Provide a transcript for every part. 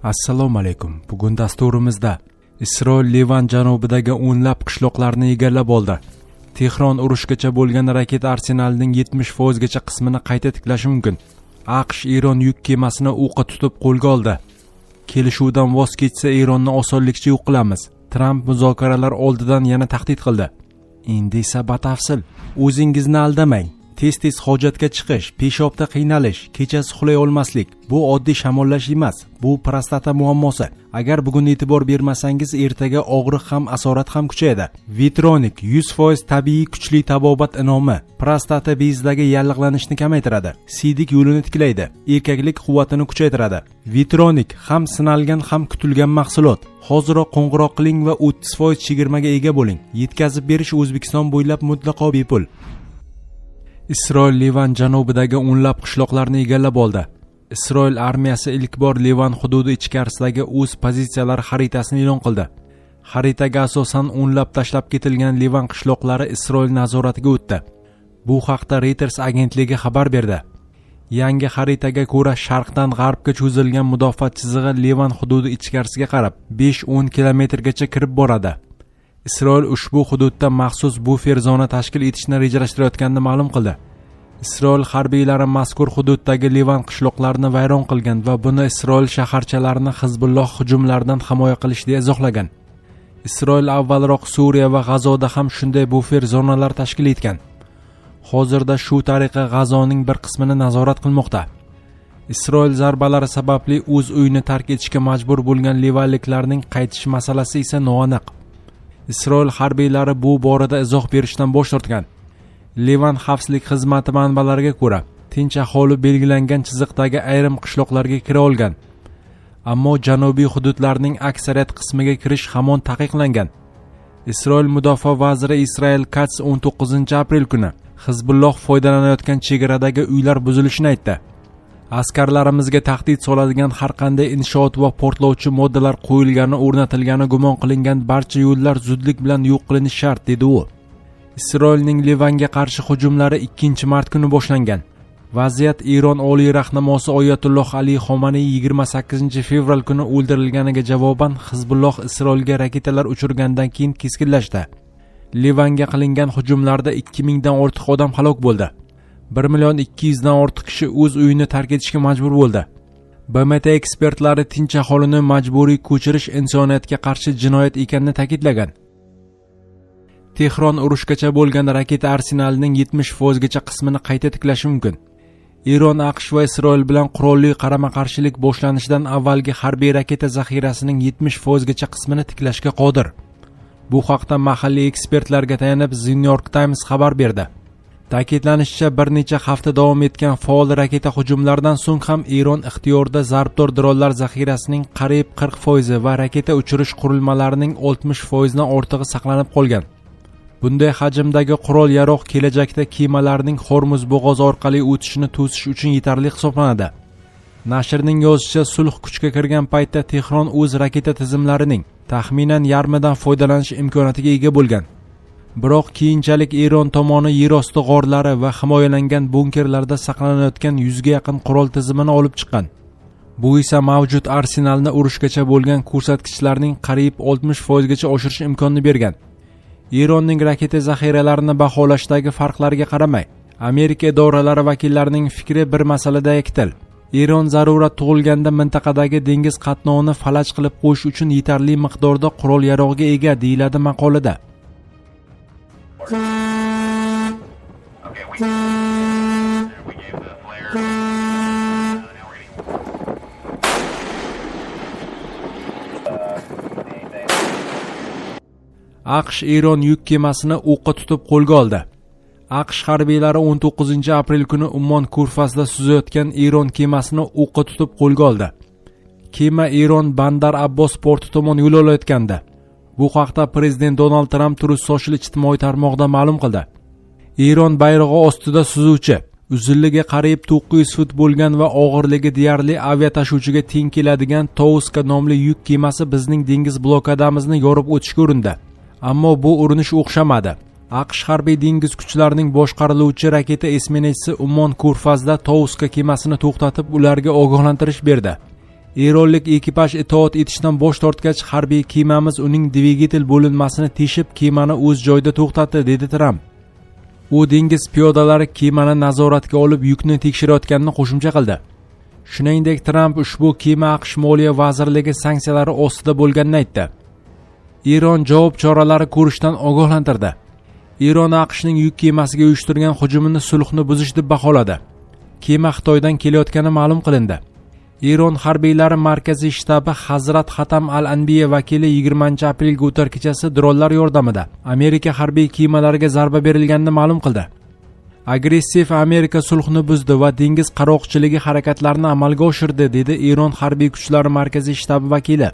Assalomu alaykum. Bugun dasturimizda Isroil Livan janubidagi o'nlab qishloqlarni egallab oldi. Tehron urushgacha bo'lgan raketa arsenalining 70% gacha qismini qayta tiklashi mumkin. AQSh Eron yuk kemasini o'qqa tutib qo'lga oldi. Kelishuvdan voz kechsa Eronni osonlikcha yo'q qilamiz. Tramp muzokaralar oldidan yana tahdid qildi. Endi esa batafsil. O'zingizni aldamang. Tez-tez hojatga chiqish, peshobda qiynalish, kechasi uxlay olmaslik bu oddiy shamollash emas, bu prostata muammosi. Agar bugun e'tibor bermasangiz, ertaga og'riq ham, asorat ham kuchayadi. Vitronik 100% tabiiy kuchli tabobat inomi prostata bezidagi yallig'lanishni kamaytiradi, siydik yo'lini tiklaydi, erkaklik quvvatini kuchaytiradi. Vitronik ham sinalgan, ham kutilgan mahsulot. Hoziroq qo'ng'iroq qiling va 30% chegirmaga ega bo'ling. Yetkazib berish O'zbekiston bo'ylab mutlaqo bepul. Isroil Livan janubidagi o'nlab qishloqlarni egallab oldi. Isroil armiyasi ilk bor Livan hududi ichkarisidagi o'z pozitsiyalari xaritasini e'lon qildi. Xaritaga asosan o'nlab tashlab ketilgan Livan qishloqlari Isroil nazoratiga o'tdi. Bu haqda Reuters agentligi xabar berdi. Yangi xaritaga ko'ra, sharqdan g'arbga cho'zilgan mudofaa chizig'i Livan hududi ichkarisiga qarab 5-10 kilometrgacha kirib boradi. Isroil ushbu hududda maxsus bufer zona tashkil etishni rejalashtirayotganini ma'lum qildi. Isroil harbiylari mazkur hududdagi Livan qishloqlarini vayron qilgan va buni Isroil shaharchalarini Hizbulloh hujumlaridan himoya qilish deya izohlagan. Isroil avvalroq Suriya va G'azoda ham shunday bufer zonalar tashkil etgan. Hozirda shu tariqa G'azoning bir qismini nazorat qilmoqda. Isroil zarbalari sababli o'z uyini tark etishga majbur bo'lgan livanliklarning qaytishi masalasi esa noaniq. Isroil harbiylari bu borada izoh berishdan bosh tortgan. Livan xavfsizlik xizmati manbalariga ko'ra, tinch aholi belgilangan chiziqdagi ayrim qishloqlarga kira olgan. Ammo janubiy hududlarning aksariyat qismiga kirish hamon taqiqlangan. Isroil mudofaa vaziri Israel Katz 19 aprel kuni Hizbulloh foydalanayotgan chegaradagi uylar buzilishini aytdi. Askarlarimizga tahdid soladigan har qanday inshoot va portlovchi moddalar qo'yilgani, o'rnatilgani gumon qilingan barcha yo'llar zudlik bilan yo'q qilinishi shart, dedi u. Isroilning Livanga qarshi hujumlari 2 mart kuni boshlangan. Vaziyat Eron oliy rahnamosi Oyatulloh Ali Xomaney 28 fevral kuni o'ldirilganiga javoban Hizbulloh Isroilga raketalar uchirgandan keyin keskinlashdi. Livanga qilingan hujumlarda 2000 dan ortiq odam halok bo'ldi. 1 million 200 dan ortiq kishi o'z uyini tark etishga majbur bo'ldi. BMT ekspertlari tinch aholini majburiy ko'chirish insoniyatga qarshi jinoyat ekanini ta'kidlagan. Tehron urushgacha bo'lgan raketa arsenalining 70% gacha qismini qayta tiklashi mumkin. Eron AQSh va Isroil bilan qurolli qarama-qarshilik boshlanishidan avvalgi harbiy raketa zaxirasining 70% gacha qismini tiklashga qodir. Bu haqda mahalliy ekspertlarga tayanib The New York Times xabar berdi. Ta'kidlanishicha, bir necha hafta davom etgan faol raketa hujumlaridan so'ng ham Eron ixtiyorida zarbdor dronlar zaxirasining qariyb 40% va raketa uchirish qurilmalarining 60% dan ortig'i saqlanib qolgan. Bunday hajmdagi qurol-yarog' kelajakda kemalarning Hormuz bo'g'ozi orqali o'tishini to'sish uchun yetarli hisoblanadi. Nashrning yozishicha, sulh kuchga kirgan paytda Tehron o'z raketa tizimlarining taxminan yarmidan foydalanish imkoniyatiga ega bo'lgan. Biroq keyinchalik Eron tomoni yerosti g'orlari va himoyalangan bunkerlarda saqlanayotgan 100 ga yaqin qurol tizimini olib chiqqan. Bu esa mavjud arsenalni urushgacha bo'lgan ko'rsatkichlarning qariyb 60% gacha oshirish imkonini bergan. Eronning raketa zaxiralarini baholashdagi farqlarga qaramay, Amerika idoralari vakillarining fikri bir masalada yakdil. Eron zarurat tug'ilganda mintaqadagi dengiz qatnovini falaj qilib qo'yish uchun yetarli miqdorda qurol-yarog'ga ega, deyiladi maqolada. Okay, we gave the flare. Now we're getting anything. AQSh Eron yuk kemasini o'qqa tutib qo'lga oldi. AQSh harbiylari 19 aprel kuni Ummon ko'rfazida suzayotgan Eron kemasini o'qqa tutib qo'lga oldi. Kema Eron Bandar Abbos porti tomon yo'l olayotgandi. Bu haqda prezident Donald Tramp Truth Social ijtimoiy tarmog'ida ma'lum qildi. Eron bayrog'i ostida suzuvchi, uzunligi qariyb 900 fut bo'lgan va og'irligi deyarli aviatashuvchiga teng keladigan Touska nomli yuk kemasi bizning dengiz blokadamizni yorib o'tishga urindi. Ammo bu urinish o'xshamadi. AQSh harbiy dengiz kuchlarining boshqariluvchi raketa esminetsi Ummon ko'rfazida Touska kemasini to'xtatib, ularga ogohlantirish berdi. Eronlik ekipaj itoat etishdan bosh tortgach, harbiy kemamiz uning dvigatel bo'linmasini teshib, kemani o'z joyida to'xtatdi, dedi Tramp. U dengiz piyodalari kemani nazoratga olib, yukni tekshirayotganini qo'shimcha qildi. Shuningdek, Tramp ushbu kema AQSh Moliya vazirligi sanksiyalari ostida bo'lganini aytdi. Eron javob choralari ko'rishdan ogohlantirdi. Eron AQShning yuk kemasiga uyushtirgan hujumini sulhni buzish deb baholadi. Kema Xitoydan kelayotgani ma'lum qilindi. Eron harbiylari markaziy shtabi Hazrat Xatam al-Anbiya vakili 20-aprelga o'tar kechasi dronlar yordamida Amerika harbiy kemalariga zarba berilganini ma'lum qildi. Agressiv Amerika sulhni buzdi va dengiz qaroqchiligi harakatlarini amalga oshirdi, dedi Eron harbiy kuchlari markaziy shtabi vakili.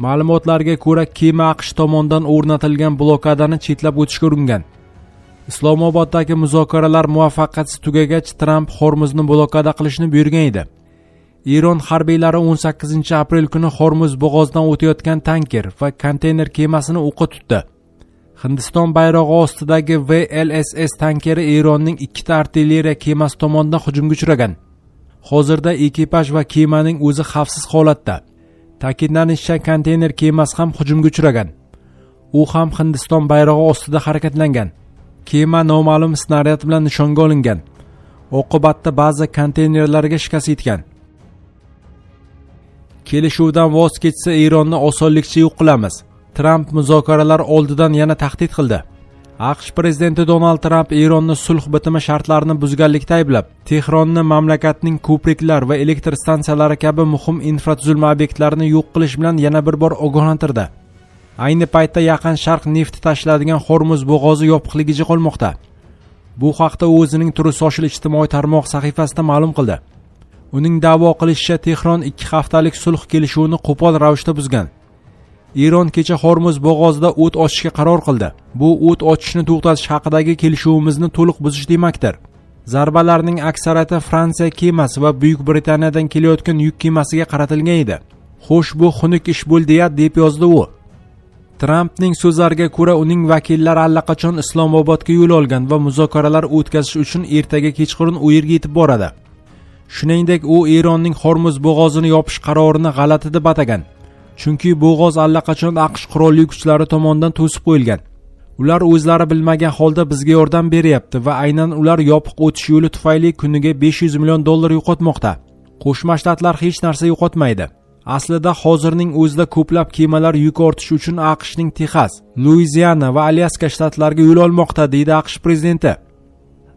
Ma'lumotlarga ko'ra, kema AQSh tomonidan o'rnatilgan blokadani chetlab o'tishga uringan. Islomoboddagi muzokaralar muvaffaqiyatsiz tugagach, Tramp Hormuzni blokada qilishni buyurgan edi. Eron harbiylari 18-aprel kuni Hormuz bo'g'ozidan o'tayotgan tanker va konteyner kemasini o'qqa tutdi. Hindiston bayrog'i ostidagi VLSS tankeri Eronning ikkita artilleriya kemasi tomonidan hujumga uchragan. Hozirda ekipaj va kemaning o'zi xavfsiz holatda. Ta'kidlanishicha, konteyner kemasi ham hujumga uchragan. U ham Hindiston bayrog'i ostida harakatlangan. Kema noma'lum snaryad bilan nishonga olingan. Oqibatda ba'zi konteynerlarga shikast yetgan. Kelishuvdan voz kechsa, Eronni osonlikcha yo'q qilamiz. Tramp muzokaralar oldidan yana tahdid qildi. AQSh prezidenti Donald Tramp Eronni sulh bitimi shartlarini buzganlikda ayblab, Tehronni mamlakatning ko'priklar va elektr stansiyalari kabi muhim infratuzilma obyektlarini yo'q qilish bilan yana bir bor ogohlantirdi. Ayni paytda Yaqin Sharq nefti tashiladigan Hormuz bo'g'ozi yopiqligicha qolmoqda. Bu haqda u o'zining Truth Social ijtimoiy tarmoq sahifasida ma'lum qildi. Uning da'vo qilishicha, Tehron 2 haftalik sulh kelishuvini qo'pol ravishda buzgan. Eron kecha Hormuz bo'g'ozida o't ochishga qaror qildi. Bu o't ochishni to'xtatish haqidagi kelishuvimizni to'liq buzish demakdir. Zarbalarning aksariyati Fransiya kemasi va Buyuk Britaniyadan kelayotgan yuk kemasiga qaratilgan edi. Xo'sh, bu xunuk ish bo'ldi-ya, deb yozdi u. Trampning so'zlariga ko'ra, uning vakillari allaqachon Islomobodga yo'l olgan va muzokaralar o'tkazish uchun ertaga kechqurun u yerga yetib boradi. Shuningdek, u Eronning Hormuz bo'g'ozini yopish qarorini g'alati deb atagan. Chunki bo'g'oz allaqachon AQSh qurolli kuchlari tomonidan to'sib qo'yilgan. Ular o'zlari bilmagan holda bizga yordam beryapti va aynan ular yopiq o'tish yo'li tufayli kuniga 500 million dollar yo'qotmoqda. Qo'shma Shtatlar hech narsa yo'qotmaydi. Aslida hozirning o'zida ko'plab kemalar yuk ortish uchun AQShning Texas, Luiziana va Alyaska shtatlariga yo'l olmoqda, deydi AQSh prezidenti.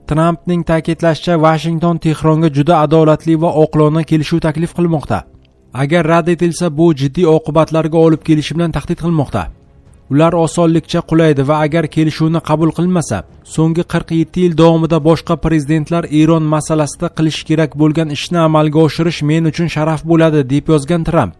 Trampning ta'kidlashicha, Vashington Tehronga juda adolatli va oqilona kelishuv taklif qilmoqda. Agar rad etilsa, bu jiddiy oqibatlarga olib kelishi bilan tahdid qilmoqda. Ular osonlikcha qulaydi va agar kelishuvni qabul qilmasa, so'nggi 47 yil davomida boshqa prezidentlar Eron masalasida qilish kerak bo'lgan ishni amalga oshirish men uchun sharaf bo'ladi, deb yozgan Tramp.